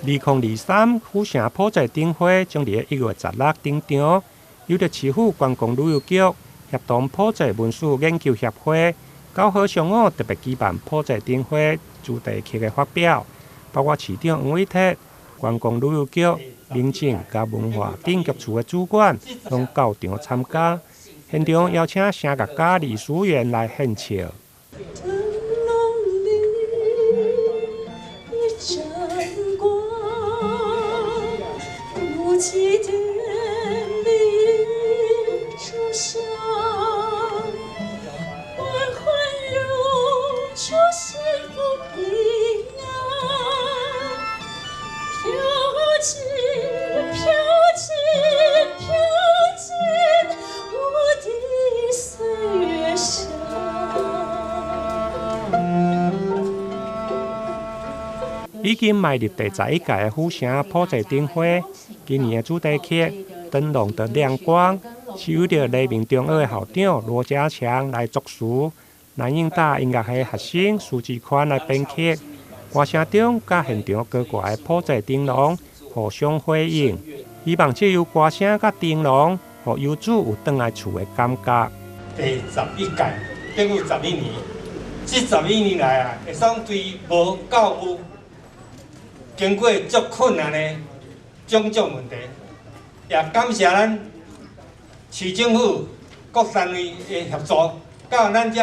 2023府城普濟燈會將佇1月16登場，由著市府觀光旅遊局協同普濟文史研究協會，9號上午特別舉辦普濟燈會主題曲的發表，包括市長黃偉哲、觀光旅遊局、民政佮文化頂局處的主管攏到場參加。現場邀請聲樂家李淑媛來獻唱。燈籠裡一盞光，不及店裡一炷香，緩緩繞出幸福平安，飄進飄進飄進我的歲月香。已經邁入第11屆的府城普濟燈會，今年的主題曲《燈籠的亮光》是由著黎明中學的校長羅家強來作詞，南應大音樂系學生蘇志寬來編曲，歌聲中佮現場高掛的普濟燈籠互相呼應，希望藉由歌聲佮燈籠，予遊子有轉來厝的感覺。第11屆等於十一年，這十一年來啊，會使對無到有，經過足困難的種種問題，也感謝咱市政府各單位的協助，佮咱這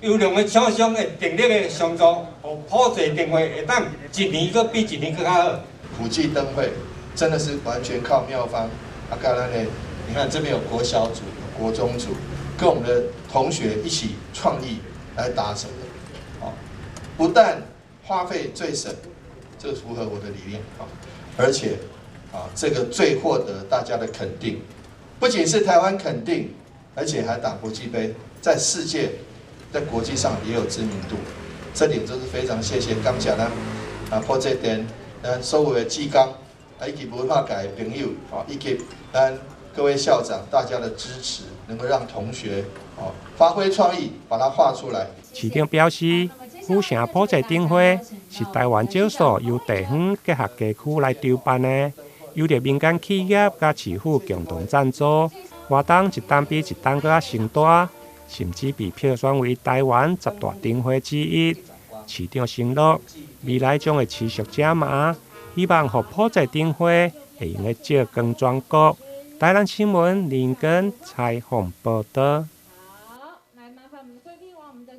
優良的廠商的鼎力的相助，予普濟燈會會當一年閣比一年閣較好。普濟燈會真的是完全靠廟方啊，佮咱的，你看這邊有國小組、國中組，跟我們的同學一起創意來達成的，不但花費最省。這符合我的理念啊，而且啊，這個最獲得大家的肯定，不僅是台灣肯定，而且還打國際盃，在世界、在國際上也有知名度，這點就是非常謝謝，感謝咱啊普濟殿，咱所有的志工啊以及文化界的朋友啊，以及咱各位校長大家的支持，能夠讓同學啊發揮創意，把它畫出來。市長表示，府城普濟燈會是台灣少數由地方結合街區來籌辦的，由著民間企業佮市府共同贊助，活動一檔比一檔閣較盛大，甚至被票選為台灣十大燈會之一。市長承諾，未來將會持續加碼，希望予普濟燈會會用得照光全國。台南新聞林根採訪報導。